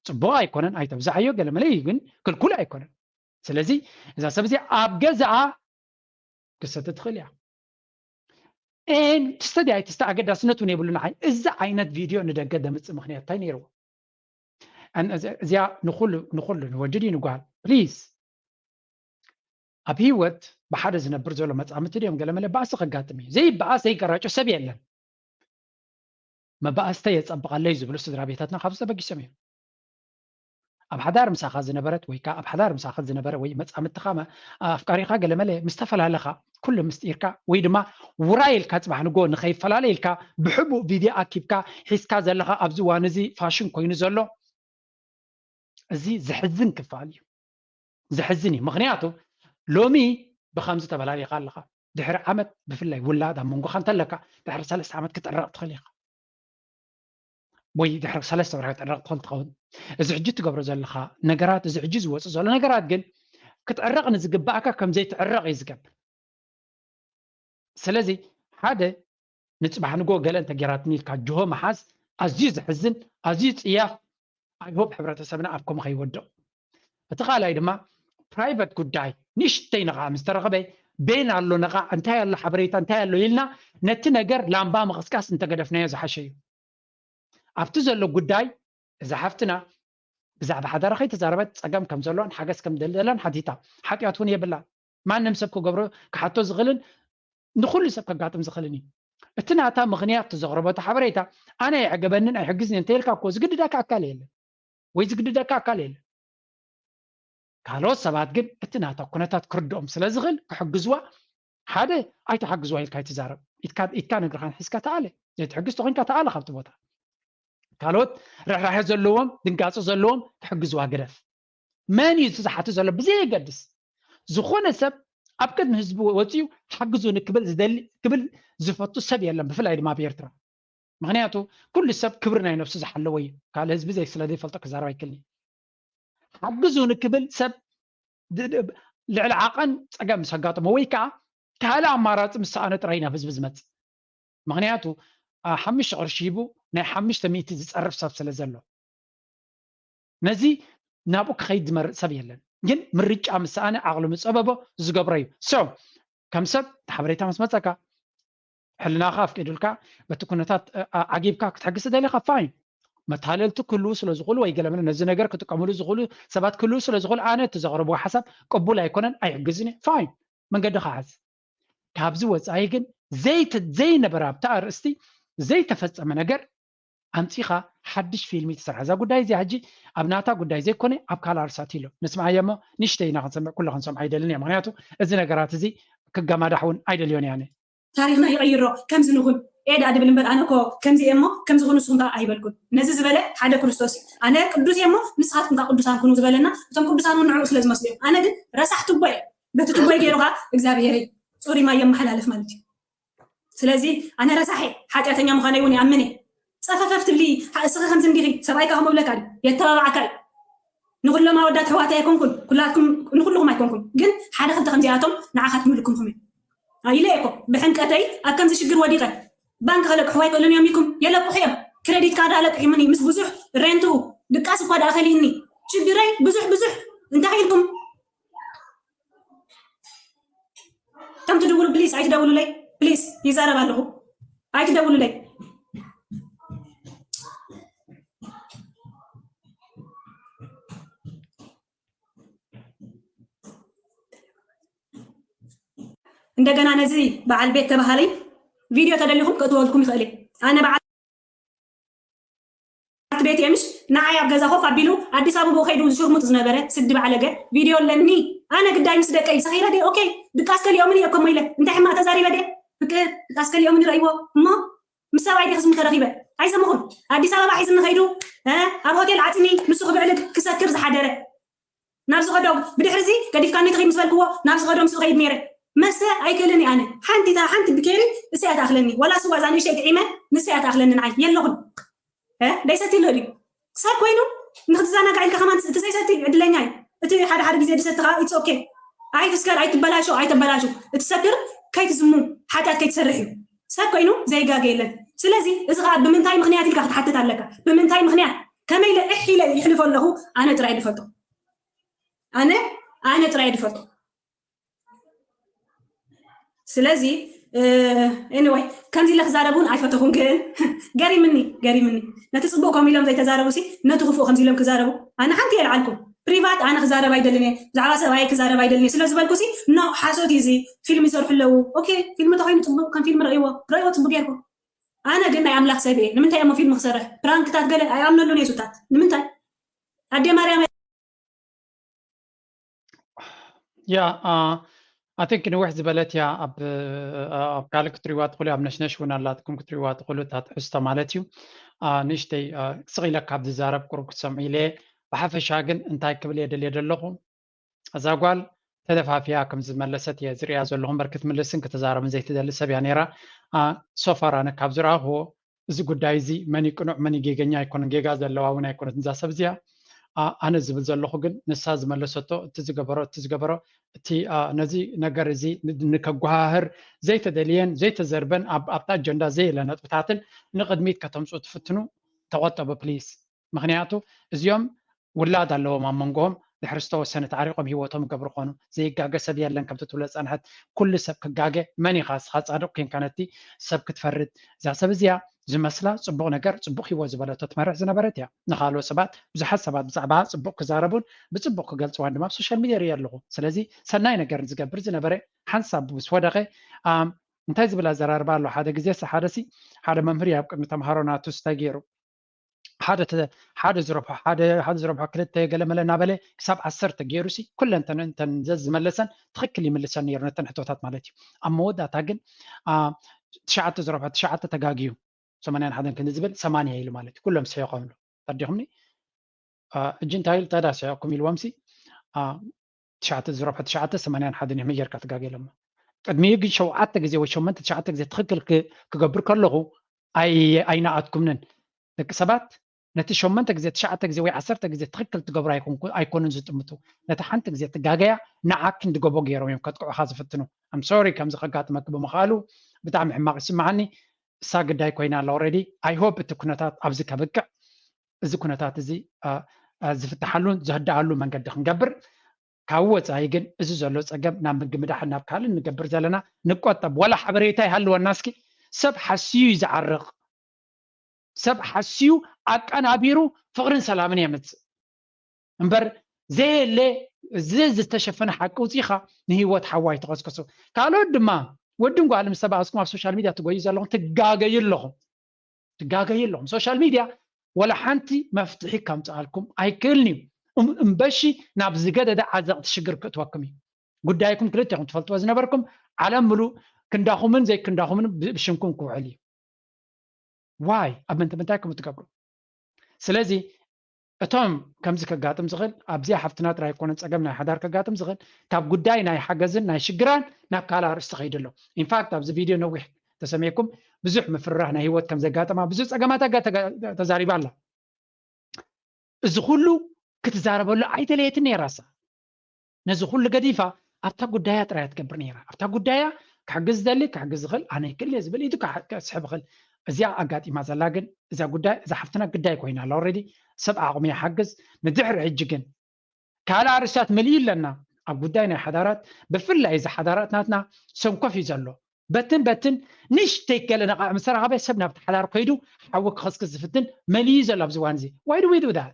ፅቡቕ ኣይኮነን ኣይተብዛሕዮ ገለመለ እዩ ግን ክልኩል ኣይኮነን ስለዚ እዛ ሰብ እዚኣ ኣብ ገዛኣ ክሰተ ትኽእል እያ ን ትስተዲ ኣይትስተ ኣገዳስነት እውን የብሉ ንዓይ እዚ ዓይነት ቪድዮ ንደገ ደምፅእ ምክንያት እንታይ ነይርዎ እዚኣ ንኩሉ ንኩሉ ንወዲ ድዩ ንጓል ፕሊዝ ኣብ ህይወት ብሓደ ዝነብር ዘሎ መፃምቲ ድዮም ገለ መለ ባእሲ ከጋጥም እዩ ዘይበኣስ ዘይቀራጮ ሰብ የለን መባእስተ የፀብቐለይ ዝብሉ ስድራ ቤታትና ካብዚ ተበጊሶም እዮም ኣብ ሓዳር ምሳኻ ዝነበረት ወይ ከዓ ኣብ ሓዳር ምሳኻ ዝነበረ ወይ መፃምትኻ ኣፍቃሪኻ ገለመለ ምስ ተፈላለኻ ኩሉ ምስጢርካ ወይ ድማ ውራይ ኢልካ ፅባሕ ንጎ ንኸይፈላለ ኢልካ ብሕቡእ ቪድዮ ኣኪብካ ሒዝካ ዘለኻ ኣብዚ ዋን እዚ ፋሽን ኮይኑ ዘሎ እዚ ዘሕዝን ክፋል እዩ ዘሕዝን እዩ ምክንያቱ ሎሚ ብከምዚ ተበላሊኻ ኣለኻ ድሕሪ ዓመት ብፍላይ ውላድ ኣብ መንጎኻ እንተለካ ድሕሪ ሰለስተ ዓመት ክትዕረቕ ትኽእል ኢኻ ወይ ድሕሪ ሰለስተ ወርሒ ክትዕረቕ ትኽእል ትኸውን እዚ ሕጂ ትገብሮ ዘለኻ ነገራት እዚ ሕጂ ዝወፁ ዘሎ ነገራት ግን ክትዕረቕ ንዝግባእካ ከም ዘይትዕረቕ እዩ ዝገብር ስለዚ ሓደ ንፅባሕ ንጎ ገለ እንተጌራትኒ ኢልካ ጅሆ መሓዝ ኣዝዩ ዘሕዝን ኣዝዩ ፅያፍ ኣይሆፕ ሕብረተሰብና ኣብ ከምኡ ከይወድቕ እቲ ካልኣይ ድማ ፕራይቨት ጉዳይ ንእሽተይ ነቓ ምስ ተረኸበ ቤን ኣሎ ነቓ እንታይ ኣሎ ሓበሬታ እንታይ ኣሎ ኢልና ነቲ ነገር ላምባ ምቕስቃስ እንተገደፍናዮ ዝሓሸ እዩ ኣብቲ ዘሎ ጉዳይ እዛ ሓፍትና ብዛዕባ ሓዳራ ከይተዛረበት ፀገም ከም ዘለዋን ሓገዝ ከም ዘለላን ሓቲታ ሓጢኣት እውን የብላ ማንም ሰብ ክገብሮ ክሓቶ ዝኽእልን ንኩሉ ሰብ ከጋጥም ዝኽእልን እዩ እቲ ናታ ምኽንያት ዘቕረበቶ ሓበሬታ ኣነ ኣይዕገበንን ኣይሕግዝን እንተይልካ እኮ ዝግድደካ ኣካል የለን ወይ ዝግድደካ ኣካል የለን ካልኦት ሰባት ግን እቲ ናታ ኩነታት ክርድኦም ስለ ዝኽእል ክሕግዝዋ ሓደ ኣይትሓግዝዋ ኢልካ ኣይትዛረብ ኢድካ ንግርኻን ሒዝካ ተኣለ ዘይትሕግዝ ተኮንካ ተኣለ ካብቲ ቦታ ካልኦት ርሕራሐ ዘለዎም ድንጋፂ ዘለዎም ክሕግዝዋ ግደፍ መን እዩ ዝሓቱ ዘሎ ብዘየገድስ ዝኾነ ሰብ ኣብ ቅድሚ ህዝቢ ወፂኡ ሓግዙ ንክብል ዝደሊ ክብል ዝፈቱ ሰብ የለን ብፍላይ ድማ ኣብ ኤርትራ ምክንያቱ ኩሉ ሰብ ክብሪ ናይ ነብሱ ዝሓለወ እዩ ካልእ ህዝቢ ዘይ ስለ ዘይፈልጦ ክዛረብ ኣይክልኒ ሓግዙ ንክብል ሰብ ልዕሊ ዓቐን ፀገም ምስ ኣጋጠሞ ወይ ከዓ ካልእ ኣማራፂ ምስ ሰኣነ ጥራይ ናብ ህዝቢ ዝመፅእ ምክንያቱ ሓሙሽተ ቅርሺ ሂቡ ናይ ሓሙሽተ ሚእቲ ዝፀርፍ ሰብ ስለ ዘሎ ነዚ ናብኡ ክኸይድ ዝመርፅ ሰብ የለን ግን ምርጫ ምስ ሰኣነ ዓቕሉ ምስ ጸበቦ ዝገብሮ እዩ። So ከም ሰብ እቲ ሓበሬታ ምስ መጸካ ሕልናኻ ኣፍቂዱልካ በቲ ኩነታት ዓጊብካ ክትሕግዝ ደሊኻ ፋይን። መታለልቲ ክህልዉ ስለ ዝኽእሉ ወይ ገለመለ ነዚ ነገር ክጥቀምሉ ዝኽእሉ ሰባት ክህልዉ ስለ ዝኽእሉ ኣነ እቲ ዘቕረብዎ ሓሳብ ቅቡል ኣይኮነን ኣይሕግዝን እየ። ፋይን መንገድኻ ሓዝ። ካብዚ ወፃኢ ግን ዘይተ ዘይነበረ ኣብቲ ኣርእስቲ ዘይተፈፀመ ነገር ኣምፂኻ ሓድሽ ፊልም ትሰርሓ። እዛ ጉዳይ እዚኣ ሕጂ ኣብ ናታ ጉዳይ ዘይኮነ ኣብ ካልእ ኣርሳት ኢሎ ንስምዓዮ እሞ ንሽተይ ኢና ክንሰምዕ ኩሉ ክንሰምዖ ኣይደልን እየ። ምክንያቱ እዚ ነገራት እዚ ክገማዳሕ እውን ኣይደልዮን እየ ኣነ። ታሪኽና ይቐይሮ ከምዚ ንኹን ኤዳ ድብል እምበር ኣነ እኮ ከምዚ እየ እሞ ከምዚ ኹን ንስኹም ከዓ ኣይበልኩን። ነዚ ዝበለ ሓደ ክርስቶስ እዩ። ኣነ ቅዱስ እየ እሞ ንስኻትኩም ከዓ ቅዱሳን ኩኑ ዝበለና እቶም ቅዱሳን እውን ንዕኡ ስለ ዝመስሉ እዮም። ኣነ ግን ረሳሕ ትቦ እየ። በቲ ትቦይ ገይሩ ከዓ እግዚኣብሔር እዩ። ጾሪ ማይ የመሓላልፍ ማለት እዩ። ስለዚ ኣነ ረሳሕ እየ፣ ሓጢኣተኛ ምዃነይ እውን ይኣምን እየ። ጸፈፈፍ ትብሊ፣ ሓ-፣ እስኺ ከምዚ እንዲኺ፣ ሰብኣይካ ከምኡ ይብለካ ድዩ? የተባባዕካ እዩ። ንኹሎም ኣወዳት ኣሕዋተይ ኣይኮንኩን፣ ኩላትኩም፣ ንኹልኹም ኣይኮንኩን። ግን ሓደ ክልተ ከምዚኣቶም ንዓኻ ትምልኩምኹም እዮም። ኣይ፣ ኢለ እየ እኮ፣ ብሕንቀተይ ኣብ ከምዚ ሽግር ወዲቐ። ባንክ ከለቅሕዎ ኣይክእሉን እዮም ኢልኩም፣ የለቅሑ እዮም። ክሬዲት ካርድ ኣለቅሒሙኒ፣ ምስ ብዙሕ ሬንትኡ፣ ድቃስ እኳ ደኣ ከሊእኒ። ሽግረይ ብዙሕ ብዙሕ፣ እንታይ ኢልኩም? ከም ትድውሉ ፕሊስ ኣይትደውሉለይ፣ ፕሊስ ይዛረብ ኣለኹ፣ ኣይትደውሉለይ። እንደገና ነዚ በዓል ቤት ተባሃለይ ቪድዮ ተደሊኹም ከእትወልኩም ይኽእል እየ። ኣነ በዓል ቤት እየ ምሽ ንዓይ ኣብ ገዛ ኮፍ ኣቢሉ ኣዲስ ኣበባ ከይዱ ዝሽርሙጥ ዝነበረ ስዲ ባዕለገ ቪድዮ ኣለኒ። ኣነ ግዳይ ምስ ደቀይ ሰኺረ ድየ? ኦኬ፣ ድቃስ ከሊኦምን እየ እኮ እሞ ኢለ እንታይ ሕማቕ ተዛሪበ ድየ? ፍቅር ድቃስ ከሊኦምን ይረእይዎ እሞ ምስ ሰብኣይ ድየ ክዝምተ ረኺበ? ኣይሰምኹን። ኣዲስ ኣበባ ሒዝኒ ከይዱ፣ እ፣ ኣብ ሆቴል ዓፅሚ ንሱ ክብዕልግ ክሰክር ዝሓደረ ናብ ዝኸዶ ብድሕሪ እዚ ገዲፍካኒ ትኸይድ ምስ በልክዎ ናብ ዝኸዶ ምስኡ ከይድ ነይረ። መስተ ኣይክእልን እየ ኣነ። ሓንቲ እታ ሓንቲ ብኬሪ እሳ እያ ትኣኽለኒ። ዋላ ስዋ እዛ ንእሽተይ ጥዒመ ንሳ እያ ትኣኽለኒ ንዓይ። የለኹን። እ? ደይሰቲ ኣሎ ድዩ? ሰብ ኮይኑ ንክትዘናጋዕ ኢልካ ከማን እቲ ዘይሰቲ ዕድለኛ እዩ። እቲ ሓደ ሓደ ግዜ ድሰቲ ከዓ it's okay። ኣይትስከር፣ ኣይትበላሾ፣ ኣይተበላሹ። እቲ ሰክር ከይትዝሙ ሓጢኣት ከይትሰርሕ እዩ። ሰብ ኮይኑ ዘይጋገ የለን። ስለዚ እዚ ከዓ ብምንታይ ምኽንያት ኢልካ ክትሓትት ኣለካ። ብምንታይ ምኽንያት? ከመይ ኢለ እሕ ኢለ ይሕልፎ ኣለኹ ኣነ ጥራይ ድፈልጦ። ኣነ ኣነ ጥራይ ድፈልጦ። ስለዚ ኤኒወይ ከምዚ ኢለ ክዛረብ እውን ኣይፈተኹን፣ ግን ገሪምኒ ገሪምኒ ነቲ ፅቡቅ ከምኡ ኢሎም ዘይተዛረቡ ሲ ነቲ ክፉእ ከምዚ ኢሎም ክዛረቡ ኣነ ሓንቲ የልዓልኩም። ፕሪቫት ኣነ ክዛረብ ኣይደልን እየ፣ ብዛዕባ ሰብኣየ ክዛረብ ኣይደልን እየ ስለ ዝበልኩ ሲ ኖ ሓሶት እዩ እዚ ፊልም ይሰርሑ ኣለዉ። ኦኬ ፊልም ተኮይኑ ፅቡቅ ከም ፊልም ረእይዎ ረእይዎ ፅቡቅ ጌርኩም። ኣነ ግን ናይ ኣምላኽ ሰብ እየ። ንምንታይ እሞ ፊልም ክሰርሕ ፕራንክታት ገለ ኣይኣምነሉን እየ ሱታት ንምንታይ ኣዴ ማርያም ያ ኣይ ቲንክ ንውሕ ዝበለት እያ። ኣብ ኣብ ካልእ ክትሪዋ ትኽእሉ ኣብ ነሽነሽ እውን ኣላትኩም ክትሪዋ ትኽእሉ እታ ትሕዝቶ ማለት እዩ። ንእሽተይ ስቕ ኢለ ካብ ዝዛረብ ቁሩብ ክትሰምዑ ኢለ። ብሓፈሻ ግን እንታይ ክብል እየ ደልየ ዘለኹ፣ እዛ ጓል ተደፋፊያ ከም ዝመለሰት እየ ዝሪኣ ዘለኹ እምበር ክትምልስን ክትዛረብን ዘይትደሊ ሰብ እያ ነይራ። ሶፋር ኣነ ካብ ዝረኣኽዎ እዚ ጉዳይ እዚ መን እዩ ቅኑዕ መን እዩ ጌገኛ ኣይኮነን። ጌጋ ዘለዋ እውን ኣይኮነትን እዛ ሰብ እዚኣ። ኣነ ዝብል ዘለኹ ግን ንሳ ዝመለሰቶ እቲ ዝገበሮ እቲ ዝገበሮ እቲ ነዚ ነገር እዚ ንከጓሃህር ዘይተደልየን ዘይተዘርበን ኣብታ ኣጀንዳ ዘየለ ነጥብታትን ንቕድሚት ከተምፅኡ ትፍትኑ ተቆጠቡ ፕሊስ። ምክንያቱ እዚኦም ውላድ ኣለዎም ኣብ መንጎኦም ድሕሪ ዝተወሰነ ተዓሪቆም ሂወቶም ይገብሩ ኮኑ ዘይጋገ ሰብ የለን ከምቲ ትብሎ ዝፀንሐት ኩሉ ሰብ ክጋገ መን ኢኻ እስኻ ፃድቕ ኮንካ ነቲ ሰብ ክትፈርድ እዛ ሰብ እዚኣ ዝመስላ ፅቡቅ ነገር ፅቡቅ ሂወት ዝበለቶ ትመርሕ ዝነበረት እያ ንካልኦት ሰባት ብዙሓት ሰባት ብዛዕባ ፅቡቅ ክዛረቡን ብፅቡቅ ክገልፅዋን ድማ ኣብ ሶሻል ሚድያ ሪኦ ኣለኹ ስለዚ ሰናይ ነገር ዝገብር ዝነበረ ሓንሳብ ምስ ወደቀ እንታይ ዝብል ኣዘራርባ ኣሎ ሓደ ግዜ ሓደ ሲ ሓደ መምህር ኣብ ቅድሚ ተምሃሮ ናቱ ስታይ ገይሩ ሓደ ሓደ ዝረብሖ ሓደ ሓደ ዝረብሖ ክልተ ገለመለ እናበለ ክሳብ ዓሰርተ ገይሩ ሲ ኩለን ተን እንተን ዘዝመለሰን ትኽክል ይምልሰን ነይሩ ነተን ሕቶታት ማለት እዩ ኣብ መወዳእታ ግን ትሽዓተ ዝረብሖ ትሽዓተ ተጋግዩ ሰማንያን ሓደን ክንዲ ዝብል ሰማንያ ኢሉ ማለት እዩ ኩሎም ስሒቆምሉ ተዲኹምኒ እጂ እንታይ ኢሉ ታዳ ስሒቅኩም ኢልዎም ሲ ትሽዓተ ዝረብሖ ትሽዓተ ሰማንያን ሓደን እዮም ጌርካ ትጋገ ኢሎሞ ቅድሚኡ ግን ሸውዓተ ግዜ ወይ ሸመንተ ትሽዓተ ግዜ ትኽክል ክገብር ከለኹ ኣይነኣትኩምንን ደቂ ሰባት ነቲ ሸመንተ ግዜ ትሽዓተ ግዜ ወይ ዓሰርተ ግዜ ትኽክል ትገብሩ ኣይኮኑን ዝጥምቱ ነቲ ሓንቲ ግዜ ትጋገያ ንዓኪ እንድገቦ ገይሮም እዮም ከጥቅዑኻ ዝፍትኑ I'm sorry ከምዚ ከጋጥመኪ ብምኽኣሉ ብጣዕሚ ሕማቕ ይስምዓኒ እሳ ግዳይ ኮይና ኣላ already I hope እቲ ኩነታት ኣብዚ ከብቅዕ እዚ ኩነታት እዚ ዝፍትሓሉን ዝህደኣሉ መንገዲ ክንገብር ካብ ወፃኢ ግን እዚ ዘሎ ፀገም ናብ ምግምዳሕን ናብ ካልእ ንገብር ዘለና ንቆጠብ። ዋላ ሓበሬታ ይሃልወና እስኪ፣ ሰብ ሓስዩ እዩ ዝዓርቕ። ሰብ ሓስዩ ኣቀናቢሩ ፍቕርን ሰላምን የምፅእ እምበር ዘየለ እዚ ዝተሸፈነ ሓቂ ውፂኻ ንህይወት ሓዋ ኣይትቐስቅሱ። ካልኦት ድማ ወድን ጓልን ምስ ተባኣስኩም ኣብ ሶሻል ሚድያ ትጎዩ ዘለኹም ትጋገዩ ኣለኹም። ትጋገዩ ኣለኹም። ሶሻል ሚድያ ወላ ሓንቲ መፍትሒ ከምፅኣልኩም ኣይክእልን እዩ። እም- እምበሺ ናብ ዝገደደ ዓዘቕቲ ሽግር ክእትወኩም እዩ። ጉዳይኩም ክልቴኹም ትፈልጥዎ ዝነበርኩም ዓለም ምሉእ ክንዳኹምን ዘይክንዳኹምን ብ- ብሽምኩም ክውዕል እዩ። ዋይ ኣብ ምንታይ ምንታይ ከም እትገብሩ። ስለዚ እቶም ከምዚ ከጋጥም ዝኽእል ኣብዚኣ ሓፍትና ጥራይ ኣይኮነን ፀገም ናይ ሓዳር ከጋጥም ዝኽእል ካብ ጉዳይ ናይ ሓገዝን ናይ ሽግራን ናብ ካልእ ኣርእስቲ ከይዱ ኣሎ። ኢንፋክት ኣብዚ ቪድዮ ነዊሕ ተሰሚዕኩም ብዙሕ ምፍርራህ ናይ ህይወት ከም ዘጋጠማ ብዙሕ ፀገማት ኣጋ- ተጋ- ተዛሪባ ኣላ። እዚ ኩሉ ክትዛረበሉ ኣይተለየትን ነይራ እሳ። ነዚ ኩሉ ገዲፋ ኣብታ ጉዳያ ጥራይ እያ ትገብር ነይራ። ኣብታ ጉዳያ ክሕግዝ ዝደሊ ክሕግዝ ዝኽእል ኣነ ይክእል እየ ዝብል ኢዱ ክሓ- ክስሕብ ይኽእል። እዚኣ ኣጋጢማ ዘላ ግን እዛ ጉዳይ እዛ ሓፍትና ግዳይ ኮይና ኣላ። ኦልሬዲ ሰብ ዓቕሙ ይሓግዝ። ንድሕሪ ሕጂ ግን ካልእ ኣርእስታት መሊኡ ኣለና። ኣብ ጉዳይ ናይ ሓዳራት ብፍላይ እዚ ሓዳራት ናትና ሰንኮፍ እዩ ዘሎ። በትን በትን ንሽተይ ገለ ነቓዕ ምስ ተረኸበ ሰብ ናብቲ ሓዳር ከይዱ ሓዊ ክኸስክስ ዝፍትን መሊኡ ዘሎ ኣብዚ እዋን እዚ። Why do we do that?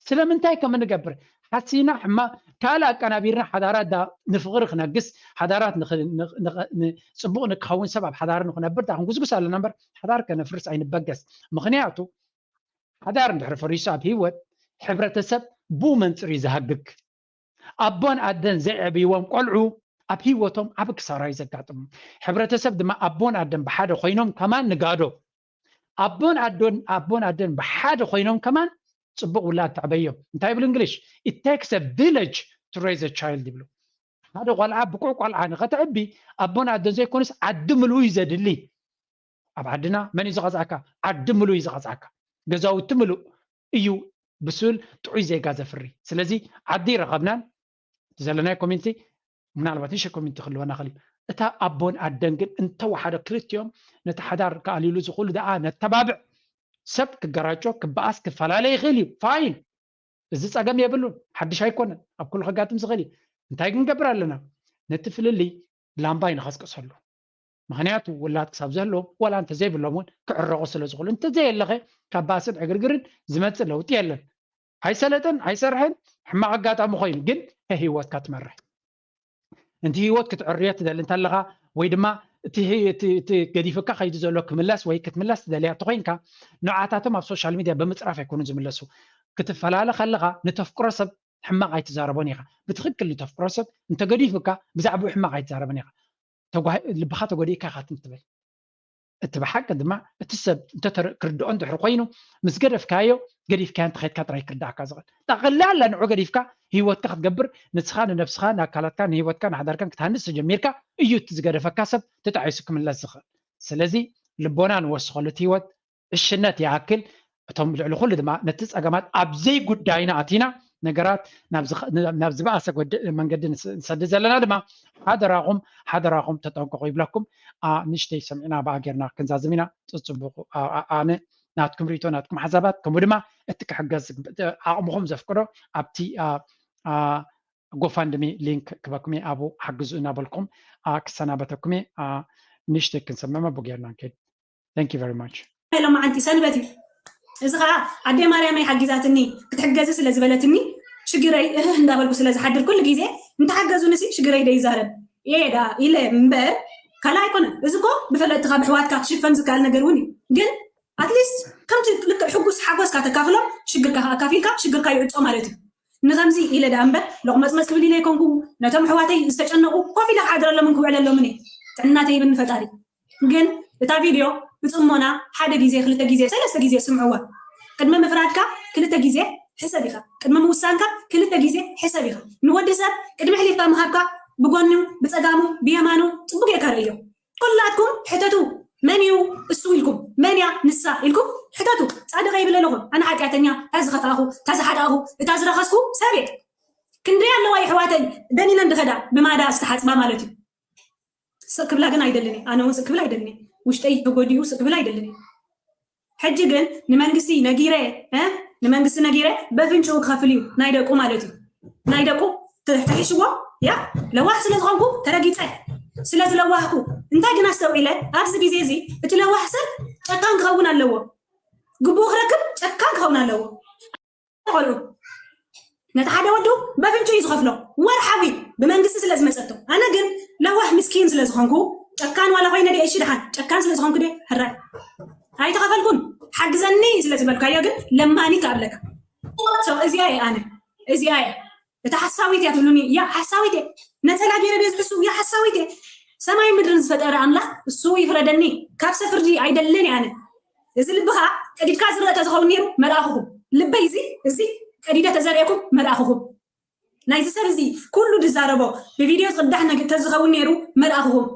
ስለምንታይ ከም እንገብር ሓሲና ሕማ ካልእ ኣቀናቢርና ሓዳራት ዳ ንፍቕሪ ክነግስ ሓዳራት ንኽ- ንኽ- ንኽ- ን- ጽቡቕ ንክኸውን ሰብ ኣብ ሓዳር ንክነብር ዳ ክንጉስጉስ ኣለና እምበር ሓዳር ከነፍርስ ኣይንበገስ። ምኽንያቱ ሓዳር እንድሕሪ ፈሪሱ ኣብ ህይወት ሕብረተሰብ ብኡ መንፅር እዩ ዝሃግግ። ኣቦን ኣደን ዘየዕብይዎም ቆልዑ ኣብ ህይወቶም ዓቢ ክሳራ እዩ ዘጋጥሙ። ሕብረተሰብ ድማ ኣቦን ኣደን ብሓደ ኮይኖም ከማን ንጋዶ ኣቦን ኣዶን ኣቦን ኣደን ብሓደ ኮይኖም ከማን ጽቡቕ ውላድ ተዕበዮም። እንታይ ይብል እንግሊሽ? It takes a village to raise a child ይብሉ። ሓደ ቆልዓ ብቁዕ ቆልዓ ንኸተዕቢ ኣቦን ኣደን ዘይኮኑስ ዓዲ ምሉእ እዩ ዘድሊ። ኣብ ዓድና መን እዩ ዝቐዝኣካ? ዓዲ ምሉእ እዩ ዝቐዝኣካ። ገዛውቲ ምሉእ እዩ ብሱል ጥዑይ ዜጋ ዘፍሪ። ስለዚ ዓዲ ይረኸብናን እቲ ዘለናዮ ኮሚኒቲ ምናልባት ንእሽተይ ኮሚኒቲ ክህልወና ክእል እዩ። እታ ኣቦን ኣደን ግን እንተወሓደ ክልቲኦም ነቲ ሓዳር ክኣልዩሉ ዝኽእሉ ደኣ ነተባብዕ። ሰብ ክገራጮ ክበኣስ ክፈላለ ይኽእል እዩ። ፋይን፣ እዚ ፀገም የብሉን፣ ሓድሽ ኣይኮነን፣ ኣብ ኩሉ ከጋጥም ዝኽእል እዩ። እንታይ ክንገብር ኣለና? ነቲ ፍልልይ ላምባ ይንኸስቅሰሉ። ምኽንያቱ ውላድ ክሳብ ዘህልዎም ዋላ እንተዘይብሎም እውን ክዕረቑ ስለ ዝኽእሉ እንተዘየለኸ ካብ ባእስን ዕግርግርን ዝመፅእ ለውጢ የለን። ኣይሰለጠን ኣይሰርሐን ሕማቕ ኣጋጣሚ ኮይኑ ግን ህይወትካ ትመርሕ። እንቲ ህይወት ክትዕርዮ ትደሊ እንተለኻ ወይ ድማ እቲ ህይ- እቲ- እቲ ገዲፍካ ከይዱ ዘሎ ክምለስ ወይ ክትምለስ ትደልያ እንተኮይንካ ንዓታቶም ኣብ ሶሻል ሚድያ ብምፅራፍ ኣይኮኑን ዝምለሱ። ክትፈላለ ከለኻ ንተፍቅሮ ሰብ ሕማቕ ኣይትዛረቦን ኢኻ። ብትኽክል ንተፍቅሮ ሰብ እንተገዲፉካ ብዛዕባኡ ሕማቕ ኣይትዛረብን ኢኻ። ተጓሂ- ልብኻ ተጎዲእካ ኢኻ ትም ትብል። እቲ ብሓቂ ድማ እቲ ሰብ እንተተር- ክርድኦ እንድሕር ኮይኑ ምስ ገደፍካዮ ገዲፍካዮ እንተኸድካ ጥራይ ክርዳእካ ዝኽእል ጠቕላላ ንዑ ገዲፍካ ህይወትካ ክትገብር ንስኻ ንነብስኻ ንኣካላትካ ንህይወትካ ንሓዳርካን ክትሃንፅ ተጀሚርካ እዩ እቲ ዝገደፈካ ሰብ ተጣዒሱ ክምለስ ዝኽእል። ስለዚ ልቦና ንወስኸሉ እቲ ህይወት ዕሽነት ይኣክል። እቶም ልዕሊ ኩሉ ድማ ነቲ ጸገማት ኣብ ዘይጉዳይና ኣቲና ነገራት ናብ ዝኸ- ናብ ዝበኣሰ ጎድ- መንገዲ ንስ- ንሰድድ ዘለና ድማ ሓደራኹም ሓደራኹም ተጠንቀቑ ይብለኩም። ኣ፣ ንእሽተይ ሰሚዕና ብኣ ጌርና ክንዛዝም ኢና። ጽጽቡቑ ኣ- ኣ- ኣነ ናትኩም ርእይቶ ናትኩም ሓሳባት ከምኡ ድማ እቲ ክሕገዝ ዓቕምኹም ዘፍቅዶ ኣብቲ ኣ- ኣ- ጎፋንድሚ ሊንክ ክበኩም እየ ኣብኡ ሓግዙ እናበልኩም ኣ- ክሰናበተኩም እየ። ኣ- ንእሽተይ ክንሰምዕ መቡ ጌርና ንከይድ። Thank you very much. ሎማዓንቲ ሰንበት እዩ። እዚ ከዓ ኣደይ ማርያመይ ሓጊዛትኒ ክትሕገዚ ስለ ዝበለትኒ ሽግረይ እህህ እንዳበልኩ ስለ ዝሓድር ኩሉ ግዜ እንተሓገዙንሲ ሽግረይ ደይዛረብ እየ ዳ ኢለ እምበር ካልእ ኣይኮነን። እዚ እኮ ብፈለጥትኻ ብሕዋትካ ክሽፈን ዝከኣል ነገር እውን እዩ። ግን ኣትሊስት ከምቲ ልክዕ ሕጉስ ሓጎስካ ተካፍሎም ሽግርካ ከዓ ኣካፊልካ ሽግርካ ይዕጾ ማለት እዩ። ንኸምዚ ኢለ ደኣ እምበር ሎቕመጽመጽ ክብል ኢለ ኣይኮንኩ። ነቶም ኣሕዋተይ ዝተጨነቑ ኮፍ ኢለ ክሓድረሎምን ክውዕለሎምን እየ። ጥዕና ተሂብኒ ፈጣሪ። ግን እታ ቪድዮ ብጽሞና ሓደ ግዜ ክልተ ግዜ ሰለስተ ግዜ ስምዕዋ። ቅድሚ ምፍራድካ ክልተ ግዜ ሕሰብ ኢኻ። ቅድሚ ምውሳንካ ክልተ ግዜ ሕሰብ ኢኻ። ንወዲ ሰብ ቅድሚ ሕሊፍካ ምሃብካ ብጎኑ ብጸጋሙ ብየማኑ ጽቡቅ ጌርካ ርእዮ። ኩላትኩም ሕተቱ መን እዩ እሱ ኢልኩም መን እያ ንሳ ኢልኩም ሕተቱ። ጻድቕ ይብል ኣለኹ ኣነ ሓጢኣተኛ እታ ዝኸፍኣኹ እታ ዝሓደኣኹ እታ ዝረኸስኩ ሰብ እየ። ክንደይ ኣለዋ የሕዋተይ ደኒነን ድኸዳ ብማዳ ዝተሓጽባ ማለት እዩ። ስቕ ክብላ ግን ኣይደልን እየ ኣነ እውን ስቕ ክብል ኣይደልን እየ። ውሽጠይ ተጎዲኡ ስቕ ክብል ኣይደልን እየ። ሕጂ ግን ንመንግስቲ ነጊረ እ ንመንግስቲ ነጊረ በፍንጭኡ ክኸፍል እዩ ናይ ደቁ ማለት እዩ ናይ ደቁ ትሕሽዎ። ያ ለዋህ ስለ ዝኾንኩ ተረጊፀ ስለ ዝለዋህኩ። እንታይ ግን ኣስተውዒለ፣ ኣብዚ ግዜ እዚ እቲ ለዋህ ሰብ ጨካን ክኸውን ኣለዎ። ግቡኡ ክረክብ ጨካን ክኸውን ኣለዎ። ቆልዑ ነቲ ሓደ ወዱ በፍንጩ እዩ ዝኸፍሎ ወርሓዊ ብመንግስቲ ስለ ዝመፀቶ። ኣነ ግን ለዋህ ምስኪን ስለ ዝኾንኩ ጨካን ዋላ ኮይነ ደ እሺ ደሓን ጨካን ስለ ዝኾንኩ ደ ሕራይ ኣይተኸፈልኩን ሓግዘኒ ስለ ዝበልካዮ ግን ለማኒ ክኣብለካ። እዚኣ እየ ኣነ እዚኣ እየ እታ ሓሳዊት እያ ትብሉኒ። ያ ሓሳዊት እየ። ነፀላ ገይረ ድየ ዝሕሱ? ያ ሓሳዊት እየ። ሰማይ ምድርን ዝፈጠረ ኣምላኽ እሱ ይፍረደኒ። ካብ ሰብ ፍርዲ ኣይደልን እየ ኣነ። እዚ ልብኻ ቀዲድካ ዝረአ ተዝኸውን ነይሩ መልኣኽኹም። ልበይ እዚ እዚ ቀዲደ ተዘርእኩም መልኣኽኹም። ናይዚ ሰብ እዚ ኩሉ ዝዛረቦ ብቪድዮ ዝቕዳሕ ነገር ተዝኸውን ነይሩ መልኣኽኹም።